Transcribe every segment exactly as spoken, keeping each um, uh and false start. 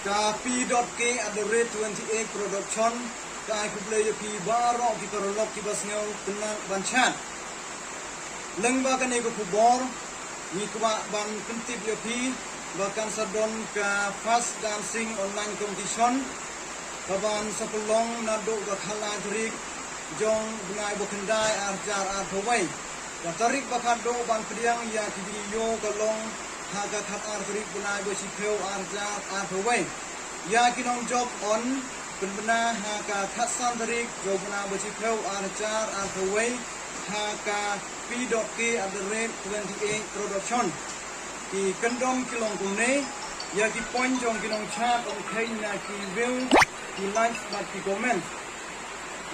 Ka P dot K at the rate twenty eight production ka ai khublei ïa phi baroh ki paralok kiba sngew kynnoh ban chat. Lyngba kane ka khubor ngi kwah ban pyntip ïa phi ba kan sa don ka Fast Dancing Online Competition kaban sa pynlong naduh ka khatlai tarik jong u bnai ba khyndai ar hajar arphew wei. Ka tarik ba khatduh ban pdiang ïa ki video ka long ha ka khatar tarik bnai ba shiphew ar hajar arphew wei. Ïa ki nongjop yn pynbna ha ka khatsan tarik jong u bnai ba shiphew ar hajar arphew wei ha ka P dot K at the rate twenty eight production. Ki kyndon ki long kumne. Ïa ki point jong ki nongchat yn kheiñ na ki view, ki like bad ki comment.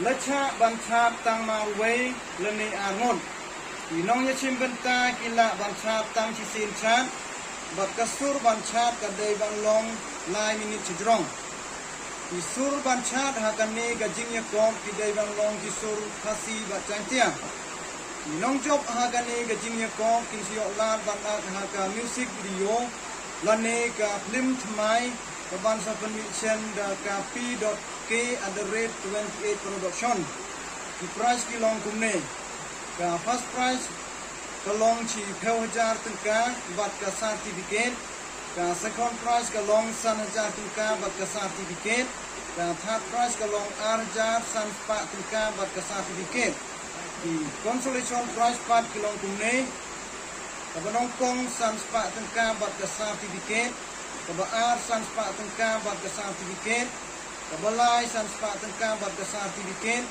La chah ban chat tang marwei lane arngut. Ki nongïashim bynta ki lah ban chat tang shisien chat bad ka sur ban chat ka dei ban long lai minit shajrong. Ki sur ban chat ha kane ka jingïakop ki dei ban long ki sur Khasi bad Jaiñtia. Ki nongjop ha kane ka jingïakop kin sa ïoh lad ban act ha ka music video lane ka phlim thymmai kaban sa pynmih shen da ka P dot K at the rate twenty eight production. Ki prize ki long kumne. Ka first prize ka long shiphew hajar tyngka bad ka certificate. Ka second prize ka long san hajar tyngka bad ka certificate. Ka third prize ka long ar hajar san spah tyngka bad ka certificate. Ki consolation prize pat ki long kumne. Kaba nyngkong san spah tyngka bad ka certificate. Kaba ar san spah tyngka bad ka certificate. Kaba lai san spah tyngka bad ka certificate.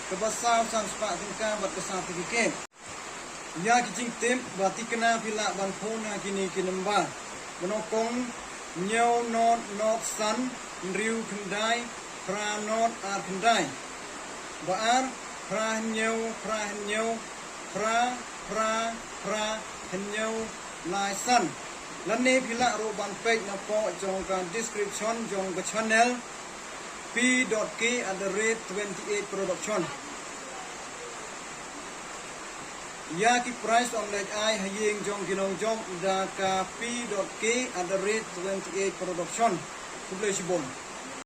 Kaba saw san spah tyngka bad ka certificate. Ïa ki jingtip ba thikna phi lah ban phone ha kine ki number. Ba nyngkong hynñiew not not san hynriew khyndai phra not ar khyndai. Ba ar phra hynñiew phra hynñiew phra phra phra hynñiew lai san. Lane phi lah ruh ban peit na poh jong ka description jong ka channel P dot K at the rate twenty eight production. Ïa ki prize ym leit ai ha ïing jong ki nongjop da ka P dot K at the rate twenty eight production. Khublei shibun.